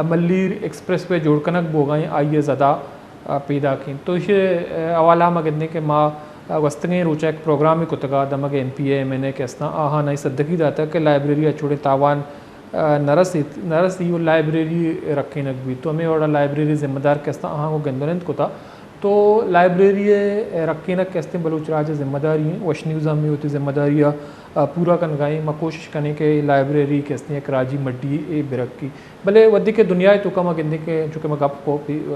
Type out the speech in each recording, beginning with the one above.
Malir express way جوڑ کنگ بوگا ایں، آئی ءِ زدا، آ، پیداک ایں۔ تو ایشی، آ، حوالہ ما گندیں کہ ما، آ، گوستگیں روچا یک پروگرامے کتگا، دمگ ایم پی اے، ایم این اے کہ استاں، آہاں نائی صدقی داتا کہ لائبریری ءَ چوڑیں تاوان، آ، نہ رسیت، نہ رسی و لائبریری رکینگ بیت۔ تو ہمے وڑا لائبریری ذمہ دار کہ استاں، آہاں گوں گند و نند کتا۔ تو لائبریری ءِ رکینگ کہ استیں بلوچ راج ءِ ذمہ داری ایں، وش نیوز ءَ ہم وتی ذمہ داری ءَ، آ، پورا کنگا ایں۔ ما کوشش کنیں کہ لائبریری کہ استیں یک راجی مڈی ءَ برکی۔ بلے وھدے کہ دنیا ءِ توکا ما گندیں کہ چونکہ ما گپ کو پی-،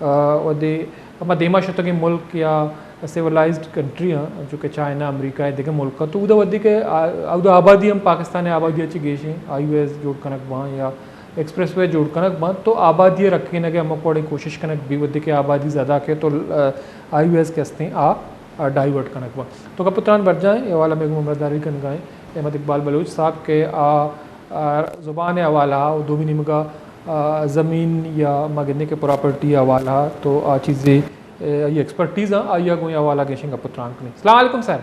آ، آ، وھدے ما دیما شتگیں ملک یا سیولائزڈ کنٹری آں، چونکہ چائنا، امریکہ ءُ دگہ ملک آں، تو اودا وھدے کہ آ-، اودا آبادی ہم پاکستان ءِ آبادی ءَ چہ گیش ایں، ہائی ویز جوڑ کنگ باں یا ایکسپریس وے جوڑ کنگ باں، تو آبادی ءِ رکینگ ءِ ہمک وڑیں کوشش کنگ بی، وھدے کہ آبادی زیادہ کہ تو، آ، ہائی ویز کہ استیں آ، آ، ڈائیورٹ کنگ باں۔ تو گپ ءُ تران برجاہ ایں، اے حوالہ ءَ مئے گوں ہمراہداری کنگا ایں احمد اقبال بلوچ صاحب کہ آ، آ، زبان ءِ حوالہ ءَ و دومی نیمگا، آ، زمین یا ما گندیں کہ پراپرٹی ءِ حوالہ ءَ تو آ چیزے، اے، آئی ایکسپرٹیز آں، آئی ءَ گوں اے حوالہ ءَ گیشیں گپ ءُ تران کنیں۔ السلام علیکم سر۔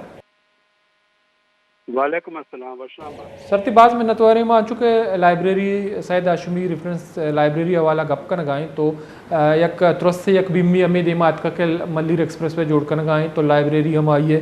وعلیکم السلام، وشنام بات۔ سر تئی باز منتواریں، ما انچو کہ لائبریری، سید ہاشمی ریفرنس لائبریری حوالہ گپ کنگا ایں تو، آ، یک ترس، یک بیمی ہمے دیما اتکا کہ ملیر ایکسپریس وے جوڑ کنگا ایں تو لائبریری ہم آئی ءِ،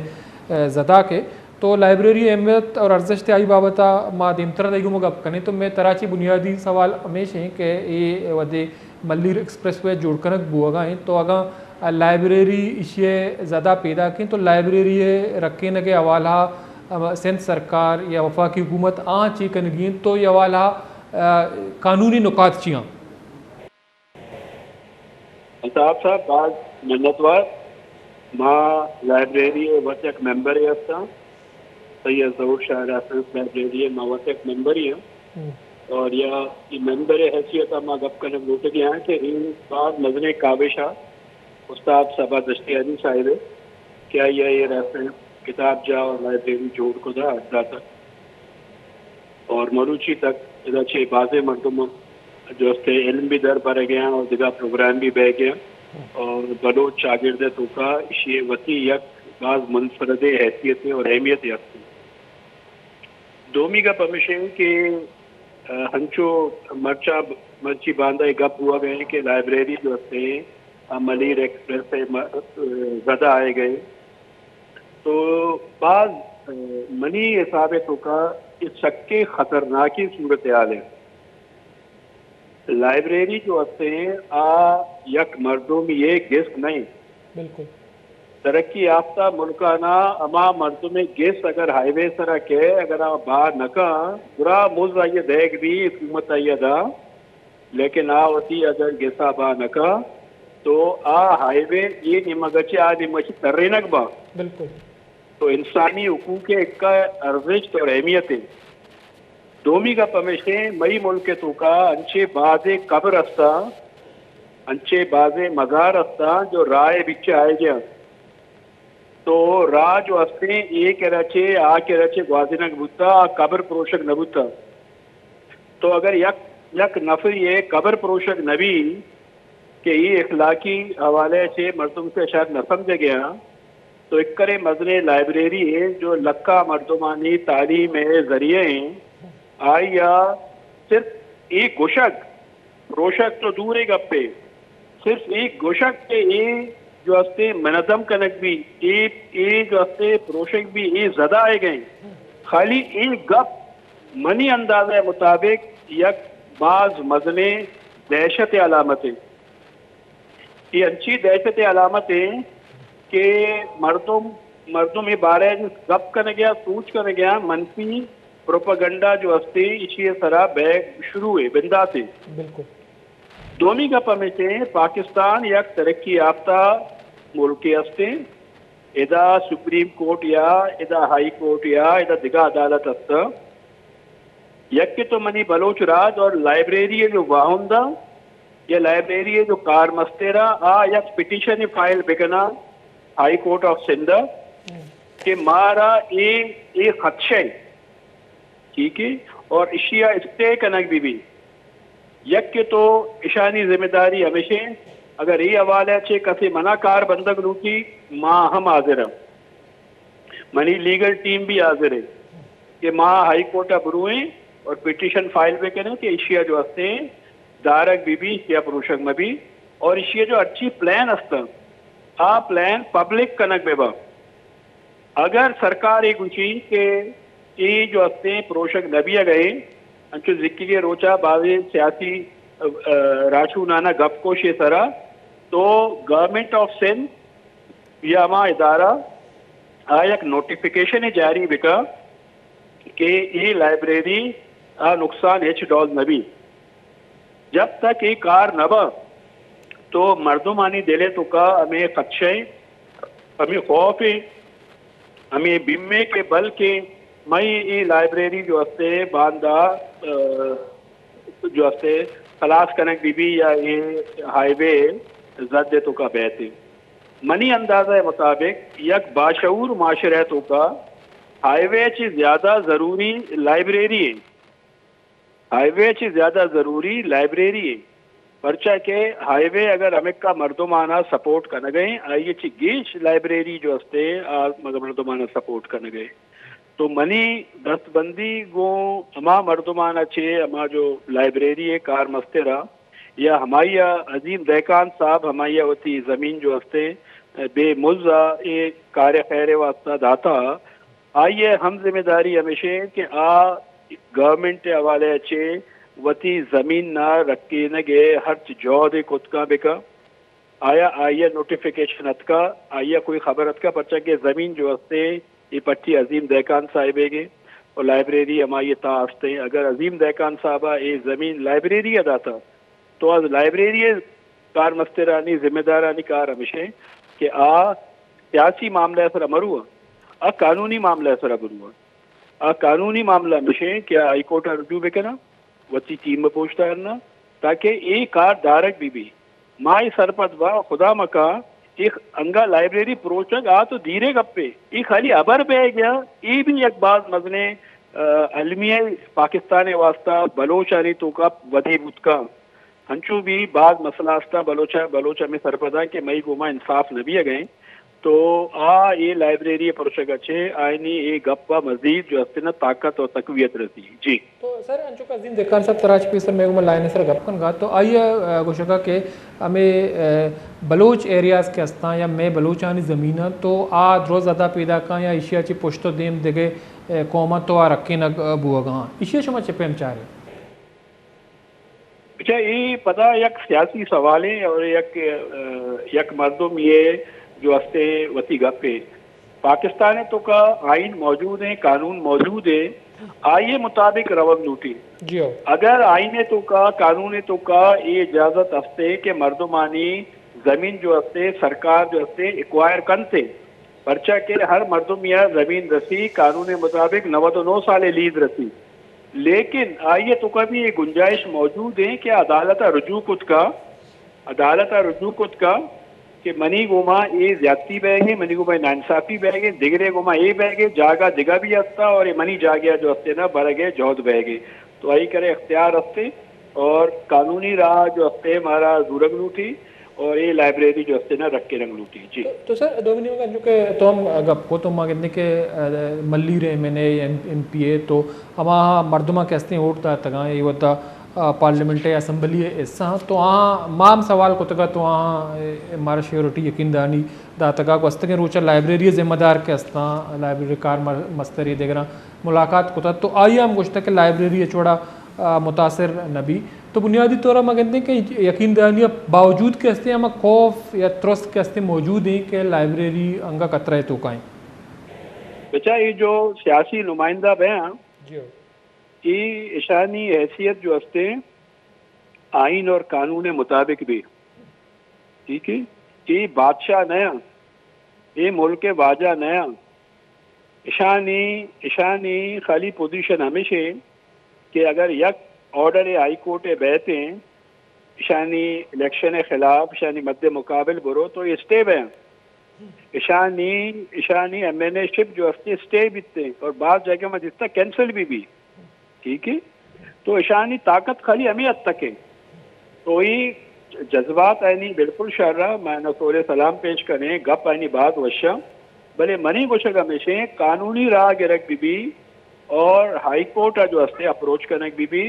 آ، زدا کہ تو لائبریری اہمیت اور ارزشت آئی بابت ءَ ما دیمتر تئی گوما گپ کنیں تو مئے ترا چہ بنیادی سوال ہمیش ایں کہ اے وھدے ملیر ایکسپریس وے جوڑ کنگ بوگا ایں تو اگاں لائبریری ایشی ءِ زدا پیداک ایں تو لائبریری ءِ رکینگ ءِ حوالہ ءَ سندھ سرکار یا وفاقی حکومت آں چی کنگی انت تو اے حوالہ ءَ، آ، قانونی نکات چی آں؟ الطاف صاحب، باز منتوار۔ ما لائبریری ءِ وت یک ممبرے ہستاں۔ سید ظہور شاہ ریفرنس لائبریری ءِ ما وت یک ممبرے آں۔ اور یا اے ممبر ءِ حیثیت ءَ ما گپ کنگ لوٹگے آں کہ اے باز مزنیں کاوش ءَ استاد صبا دشتیاری صاحب ءِ کہ آئی ءَ اے ریفرنس کتاب جاہ اور لائبریری جوڑ کتا، اڈ داتا۔ اور مروچی تک ادا چہ بازیں مردم جو استے علم بھی در برگے آں اور دگہ پروگرام بھی بئیگے آں اور بلوچ چاگرد ءِ توکا ایشی ءِ وتی یک باز منفردیں حیثیتے اور اہمیتے ہستی۔ دومی گپ ہمیش انت کہ، آ، ہنچو مرچا، مرچی باندا اے گپ بوگا ایں کہ لائبریری جو استے آ ملیر ایکسپریس ءِ م-، آ، زدا آئیگے۔ تو باز، آ، منی حساب ءِ توکا اے سکیں خطرناکیں صورتحالے۔ لائبریری جو ہستیں، آ یک مردمی ءِ گس نہ انت۔ بالکل۔ ترقی یافتہ ملکانا ہما مردمے گس اگر ہائی وے سرا کئے، اگر آ بہا نہ کن، گڑا مز آئی ءَ دئیگ بی، حکومت آئی ءَ دا، لیکن آ وتی اگر گسا بہا نہ کن تو آ ہائی وے اے نیمگ ءَ چہ آ نیمگ ءَ چہ ترینگ باں۔ بالکل۔ تو انسانی حقوق ءِ اکا ارزشت اور اہمیت انت۔ دومی گپ ہمیش انت، مئی ملک ءِ توکا انچیں بازیں قبر ہستاں، انچیں بازیں مزار ہستاں جو راہ ءِ بیچ ءَ آئیگے انت۔ تو راہ جو ہستیں، اے کرا چہ آ کرا چہ گوازینگ بوتا، آ قبر پروشگ نہ بوتا۔ تو اگر یک، یک نفرے ءِ قبر پروشگ نہ بی، کہ اے اخلاقی حوالے ءَ چہ مردم سے شاید نہ سمجھگے آں، تو اکرے مزنیں لائبریری ایں جو لکھاں مردمانی تعلیم ءِ ذریعہ ایں، آئی ءَ صرف اے گوشگ، پروشگ تو دوریں گپے، صرف اے گوشگ کہ اے جو ہستے منظم کنگ بی، اے، اے جو ہستے پروشگ بی، اے زدہ آئیگ ایں۔ خالی اے گپ منی اندازہ ءِ مطابق یک باز مزنیں دہشت ءِ علامتے۔ اے انچیں دہشت ءِ علامتے کہ مردم، مردم اے بارہ ءَ گپ کنگ ءَ، سوچ کنگ ءَ، منفی پروپیگنڈا جو ہستے، ایشی ءِ سرا بیگ شروع اے، بنداتے۔ بالکل۔ دومی گپ ہمیش ایں، پاکستان یک ترقی یافتہ ملکے ہستے۔ ادا سپریم کورٹ یا ادا ہائی کورٹ یا ادا دگہ عدالت ہستاں۔ یکے تو منی بلوچ راج اور لائبریری ءِ جو واہنداں یا لائبریری ءِ جو کارمستراں، آ یک پٹیشنے فائل بکناں ہائی کورٹ آف سندھ ءَ کہ مارا اے، اے خدشہ اے، ٹھیک اے، اور اشی ءَ اسٹے کنگ بہ بی۔ یکے تو اشانی ذمہ داری ہمیش ایں، اگر اے حوالہ ءَ چہ کسے منا کار بندگ لوٹی، ما ہم حاضر ایں۔ منی لیگل ٹیم بھی حاضر اے کہ ما ہائی کورٹ ءَ برویں اور پٹیشن فائل بکنیں کہ ایشی ءَ جو ہستیں دارگ بہ بی، یا پروشگ مہ بی، اور ایشی جو ہرچی پلان است، آ پلان پبلک کنگ بہ با۔ اگر سرکار ء گوشی کہ اے جو ہستیں پروشگ نہ بیگ ء، انچو زکی کے روچا بعض سیاسی، ا، ا، راہشونانا گپ کو شے سرا، تو گورنمنٹ آف سندھ یا ہما ادارہ آ یک نوٹیفکیشن جاری بکا کہ اے لائبریری آ نقصان ہچ ڈول نہ بی۔ جب تک اے کار نہ با تو مردمانی دل ء توکا ہمے خدشہ ء، ہمے خوف ء، ہمے بیم ء کہ بلکیں مئی اے لائبریری جو ہستے باندا، ا، جو ہستے خلاص کنگ بی بی یا اے ہائی وے زد ء توکا بیت۔ منی اندازہ ء مطابق یک باشعور معاشرہ ء توکا ہائی وے چی زیادہ ضروری لائبریری ہے۔ ہائی وے چی زیادہ ضروری لائبریری ہے۔ پرچا کہ ہائی وے اگر ہمکا مردمانا سپورٹ کنگے، آئی چی گیش لائبریری جو ہستے، آ مردمانا سپورٹ کنگے۔ تو منی دست بندی گوں ہما مردمانا چے ہما جو لائبریری ہے کار مسترا یا ہمائی عظیم دہقان صاحب ہمائی وتی زمین جو ہستے بے مز ء اے کار خیر ء واسطہ داتا، آئی ء ہم ذمہ داری ہمیش انت کہ آ گورنمنٹ ء حوالہ ء چہ وتی زمین نا رکینگ ء ہرچ جہد ء کت کن بکن۔ آیا آئی ء نوٹیفکیشن اتکا، آئی ء کوئی خبر اتکا، پرچا کہ زمین جو ہستے اے پٹی عظیم دہقان صاحب ء گے اور لائبریری ہمائی ء تا ہستے۔ اگر عظیم دہقان صاحب ء اے زمین لائبریری ء داتا تو از لائبریری ء کارمسترانی، ذمہ دارانی کار ہمیش انت کہ آ سیاسی معاملہ ء سرا مرو، آ قانونی معاملہ ء سرا برو۔ آ قانونی معاملہ ہمیش انت کہ آ ہائی کورٹ ء رجوع بکناں، وتی ٹیم ء پوشت ء اناں، تاکہ اے کار دارگ بہ بی۔ ما اے سرپد با، خدا مکا اے انگا لائبریری پروچگ آ تو دیرے گپے، اے خالی ہبر بیگ یا، اے بھی یک باز مزنیں، ا، المیہ پاکستان ء واسطہ بلوچانی توکا ودی بوت کن۔ ہنچو بھی باز مسئلہ استا بلوچ، بلوچ ہمیں سرپداں کہ مئی گوما انصاف نہ بیگ ء انت۔ تو آ اے لائبریری پروشگ ء چہ آئینی اے گپ ء مزید جو ہستے نا طاقت اور تقویت رسی۔ جی۔ تو سر، انچو کہ عظیم دہقان صاحب تراچ پیسر میں گوما لائن سر گپ کن گا تو آئی ء گوشگا کہ ہمیں، ا، بلوچ ایریاز کے ہستاں یا میں بلوچانی زمیناں تو آ درو زدہ پیدا کاں یا ایشیا چی پشت و دیم دگے، ا، قوماں تو آ رکینگ بوگاں۔ ایشیا شما چہ پیم چارے؟ بچا، اے پدا یک سیاسی سوالے اور یک، ا، یک مردم یہ جو ہستے وتی گپے۔ پاکستان تو کا آئین موجود ہے، قانون موجود ہے، آئیے مطابق روگ لوٹی۔ جی ہو۔ اگر آئین تو کا، قانون تو کا یہ اجازت ہستے کہ مردمانی زمین جو ہستے، سرکار جو ہستے، ایکوائر کنتے، پرچا کہ ہر مردم یا زمین رسی قانون مطابق نود و نو سال لیز رسی، لیکن آئی ء توکا بھی یہ گنجائش موجود ہے کہ عدالت ء رجوع کت کا، عدالت ء رجوع کت کا کہ منی گوما اے زیادتی بہ گئے، منی گوما ناانصافی بہ گئے، دگرے گوما اے بہ گئے، جاگہ دگہ بھی ہستا اور یہ منی جاگہ جو ہستے نا برگ ہے جہد بہ گئے، تو آئی کرے اختیار ہستے اور قانونی راہ جو ہستے مارا زورگ لوٹی۔ اور اے لائبریری جو ہستے نا رکھے رنگ لوٹی۔ جی۔ تو، تو سر، دومی نیمگ ء انچو کہ تو ہم گپ کو تو ما گندے کہ، ا، ملیر ایم این اے، ایم، ایم پی اے تو ہما مردماں کہ ہستیں ووٹ داتگاں، اے وتا، ا، پارلیمنٹ ء اسمبلی ء حصہ ہاں، تو آ ما ہم سوال کتگا تو آ، ا، مارا شیورٹی یقین دہانی داتگا، گوستگیں روچا لائبریری ء ذمہ دار کہ ہستاں، لائبریری کار مر-، مستری دگراں ملاقات کتا تو آئی ہم گوشتا کہ لائبریری ء چوڑا، ا، متاثر نہ بی۔ تو بنیادی طور ء ما گندیں کہ یقین دہانی ء باوجود کہ ہستیں ہما خوف یا ترس کہ ہستیں موجود ہیں کہ لائبریری انگا خطرہ ء توکا ہیں۔ بچا، یہ جو سیاسی نمائندہ بیاں، جی ہو۔ یہ اشانی حیثیت جو ہستیں آئین اور قانون مطابق بھی، ٹھیک ہے، یہ بادشاہ نیا، یہ ملک واجہ نیا، اشانی، اشانی خالی پوزیشن ہمیش ہے کہ اگر یک آرڈر ہائی کورٹ ء بیت ہیں، اشانی الیکشن ء خلاف، اشانی مد مقابل برو تو اسٹے بہ ہیں۔ اشانی، اشانی ایم این اے شپ جو ہستی اسٹے بیتے اور بعض جگہ میں جس طرح کینسل بھی بھی۔ ٹھیک ہے؟ تو اشانی طاقت خالی ہمیں حد تک ہے۔ تو یہ جذبات آئینی بالکل شر رہا، میں نہ سورے سلام پیش کریں، گپ آئینی بات وشا، بلے منی گوشگ ہمیشیں قانونی راہ گرگ بی بی اور ہائی کورٹ ء جو ہستے اپروچ کنگ بی بی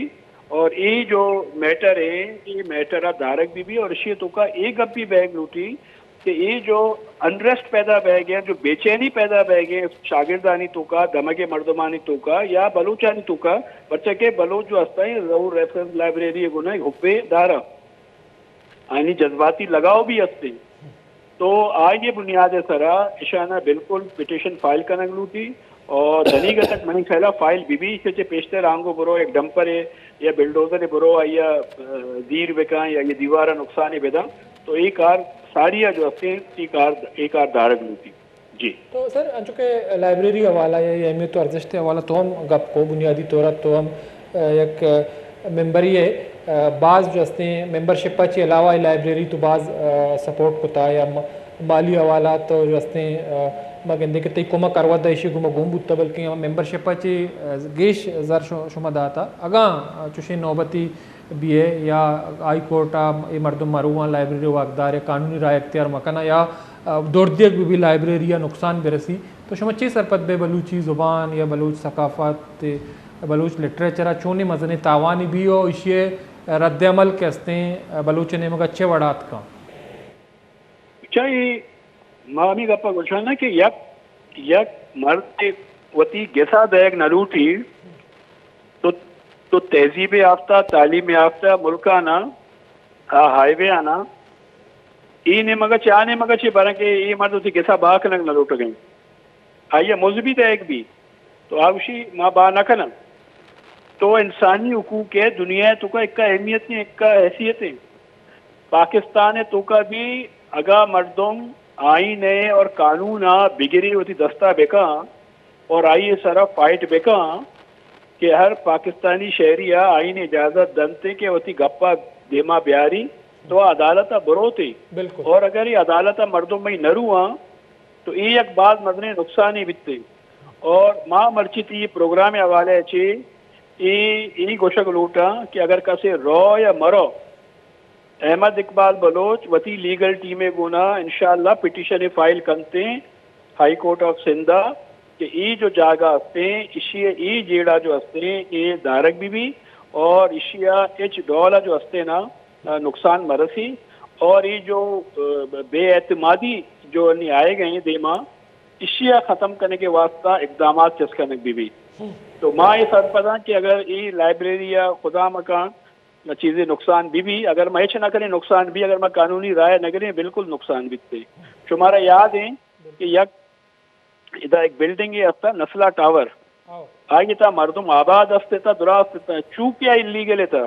اور اے جو میٹر ہے، اے میٹر ءَ دارگ بہ بی اور اشی توکا اے گپ بھی بیگ لوٹی کہ اے جو انریسٹ پیدا بیگ ہے، جو بے چینی پیدا بیگ ہے شاگردانی توکا، دمگے مردمانی توکا یا بلوچانی توکا، پرچہ کہ بلوچ جو ہستا ہے، ضرور ریفرنس لائبریری گونا حبے دارا، آنی جذباتی لگاؤ بھی ہستے۔ تو آئی بنیاد سرا اشانا بالکل پٹیشن فائل کنگ لوٹی اور دنیگہ تک منی خیالا فائل بی بی، چہ پیشتر آنگو برو ایک ڈمپر ہے یا بلڈوزر برو آیا، آ، دیر بکن یا یہ دیوارا نقصان بدن، تو اے کار ساری جو ہستے، اے کار، اے کار دارگ لوٹی۔ جی۔ تو سر، انچو کہ لائبریری حوالہ یا اہمیت و ارزشت حوالہ تو ہم گپ کو، بنیادی طور تو ہم، آ، یک، آ، ممبری ہے، آ، باز جو ہستیں ممبرشپ چی علاوہ لائبریری تو باز، آ، سپورٹ کتا یا م-، مالی حوالہ تو جو ہستیں، آ، ما گندے کہ تئی کمک ہر ودا ایشی گما گون بوتا، بلکہ ہم ممبرشپ چی، آ، گیش زر شو-، شما داتا۔ اگاں، آ، چوشیں نوبتی بی اے یا ہائی کورٹ ءَ اے مردم مروان لائبریری ءِ واکدار ءِ قانونی رائے اختیار مکناں یا، آ، دور دیگ بہ بی لائبریری ءَ نقصان برسی، تو شما چے سرپد بے؟ بلوچی زبان یا بلوچ ثقافت، بلوچ لٹریچر ءَ چونیں مزنیں تاوانے بی و ایشی ءِ رد عمل کہ استیں بلوچ ءِ نیمگ ءَ چے وڑ ءَ اتکاں؟ چہ اے ما ہمے گپ ءَ گوشاں نا کہ یک، یک مردے وتی گس ءَ دئیگ نہ لوٹی، تو، تو تہذیب یافتہ، تعلیم یافتہ ملکانا، آ ہائی وے آنا، اے نیمگ ءَ چہ آ نیمگ ءَ چہ برن کہ اے مرد وتی گس ءَ بہا کنگ نہ لوٹگ ءَ انت۔ آئی ءَ مز بھی دئیگ بی، تو آ گوشی ما بہا نہ کناں۔ تو انسانی حقوق ءِ دنیا ءِ توکا اکا اہمیت ایں، اکا حیثیت ایں۔ پاکستان ءِ توکا بھی اگاں مردم آئین ءَ اور قانون ءَ بگری وتی دستا بکاں اور آئی ءِ سرا فائٹ بکاں کہ ہر پاکستانی شہری ءَ آئین اجازت دنت کہ وتی گپا دیما بیاری تو عدالت ءَ بروتے۔ بالکل۔ اور اگر یہ عدالت ءَ مردم مئی نہ رواں تو اے یک باز مزنیں نقصانے بیتے۔ اور ما مرچی تئی پروگرام ءِ حوالہ ءَ چہ اے، اے گوشگ لوٹاں کہ اگر کسے رو یا مرو، احمد اقبال بلوچ وتی لیگل ٹیم ءِ گونا انشاءاللہ پٹیشن فائل کنتے ہائی کورٹ آف سندھ ءَ کہ اے جو جاگہ ہستیں، اشی ءِ اے جیڑہ جو ہستیں، اے دارگ بہ بی اور اشی ءَ ہچ ڈول ءَ جو ہستیں نا، آ، نقصان مرسی اور اے جو، آ، بے اعتمادی جو انی آئے گئے ہیں دیما، اشی ءَ ختم کنگ ءِ واسطہ اقدامات چست کنگ بہ بی۔ تو ما اے سرپداں کہ اگر اے لائبریری ءَ خدا مکان چیزے نقصان بہ بی، اگر ما ہچ نہ کنیں نقصان بی، اگر ما قانونی رائے نہ گریں بالکل نقصان بیتے۔ شمارا یاد ایں کہ یک ادا یک بلڈنگے ہستا نسلا ٹاور، آئی تہا مردم آباد ہستتا، دراست ہستا، چونکہ آ انلیگل ہتا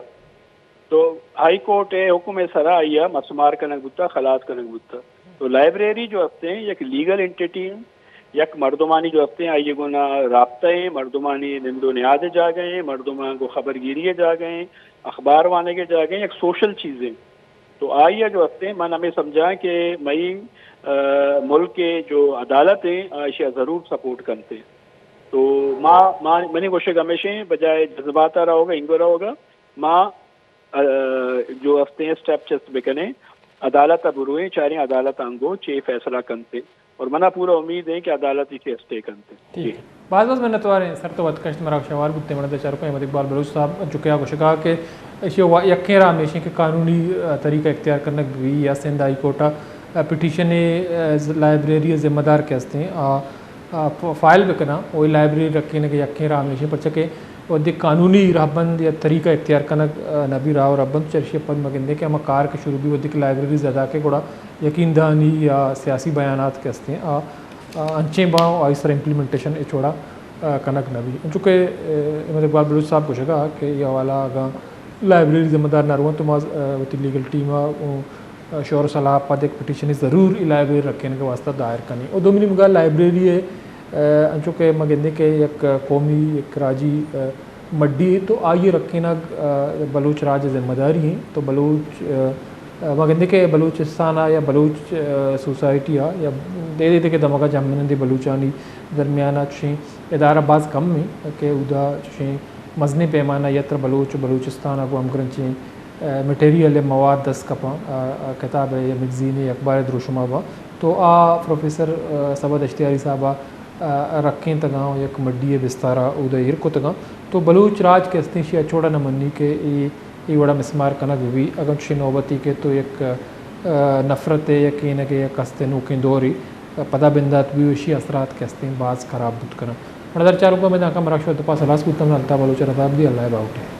تو ہائی کورٹ ءِ حکم ءِ سرا آئی ءَ مسمار کنگ بوتا، خلاص کنگ بوتا۔ تو لائبریری جو ہستیں یک لیگل انٹیٹی ایں، یک مردمانی جو ہستیں آئی گونا رابطہ ایں، مردمانی نند و نیاد ءِ جاگہ ایں، مردماں گوں خبرگیری ءِ جاگہ ایں، اخبار وانگ ءِ جاگہ ایں، یک سوشل چیزے۔ تو آئی ءَ جو ہستیں من ہمے سمجھاں کہ مئی، آ، ملک ءِ جو عدالت ایں، آ، ایشی ءَ ضرور سپورٹ کنتے۔ تو ما، ما، منی گوشگ ہمیشیں بجائے جذبات ءَ رہوگا، انگو رہوگا، ما، آ، جو ہستیں اسٹیپ چست بکنیں، عدالت ءَ برویں، چاریں عدالت انگو چے فیصلہ کنتے۔ اور منا پورا امید ایں کہ عدالت ایشی اسٹے کنتے۔ ٹھیک۔ جی۔ باز باز منتوار ایں سر تو وت کشت مرا شوار بوتے۔ منا چارکو احمد اقبال بلوچ صاحب چکیا گوشگا کہ ایشی وا-، یکیں راہ ہمیشیں کہ قانونی، آ، طریقہ اختیار کنگ بی یا سندھ ہائی کورٹ ءَ، آ، پٹیشن ءِ، آ، ز-، لائبریری ءِ ذمہ دار کہ ہستیں، آ، آ، ف-، فائل بکناں، وہی لائبریری رکھنے کے یکیں راہ ہمیشیں، پرچہ کہ وہدے قانونی راہبند یا طریقہ اختیار کنگ، آ، نبی راہ و رہبند چرشی پد مگندے کہ ہما کار کہ شروع بی وہدے کہ لائبریری زیادہ کہ گڑا یقین دہانی یا سیاسی بیانات کہ ہستیں، آ، آ، انچیں باں و آئی سر امپلیمنٹیشن اچ وڑا، آ، کنگ نہ بی۔ انچو کہ، آ، احمد اقبال بلوچ صاحب گوشگا کہ یہ حوالہ اگاں لائبریری ذمہ دار نہ رواں تو ما، آ، وتی لیگل ٹیم ءَ، آ، شور و صلاح پد یک پٹیشن ضرور ای لائبریری رکھنے کے واسطہ دائر کنی۔ و دومی نیمگا لائبریری ہے، آ، انچو کہ ما گندے کہ یک قومی، یک راجی، آ، مڈی تو آئی رکھینگ، آ، بلوچ راج ذمہ داری ہیں۔ تو بلوچ، آ، آ، ما گندے کہ بلوچستان آ یا بلوچ، آ، سوسائٹی آ یا دے دے دے کہ دمگا جمنندے بلوچانی درمیان آ چشیں ادارہ باز کم ہیں کہ اودا چشیں مزنیں پیمانہ یا تر بلوچ، بلوچستان آ گو ہمگرنچیں، آ، مٹیریل یا مواد دست کپاں، آ، آ، کتاب ہے یا میگزین ہے، اخبار دروشم آ با۔ تو آ پروفیسر، آ، سبا دشتیاری صاحب آ آ، رکینتگاں و یک مڈی ءِ بستارا اود ءَ ایر کتگاں۔ تو بلوچ راج کہ استیں، اشی ہچ وڑا نہ منی کہ اے، اے وڑا مسمار کنگ بہ بی۔ اگاں چشیں نوبتے کئیت تو یک، آ، نفرت ءِ، یک اینگے، یک استیں نوکیں دورے، آ، پدا بندات بی و اشی اثرات کہ استیں باز خراب بوت کناں۔ مڑدار چاروکاں، مئے دانکاں مراگش ءِ دپا ہلاس بوتاں، الطاف بلوچ ءَ رباب دی، اللہ ءِ باہوٹ۔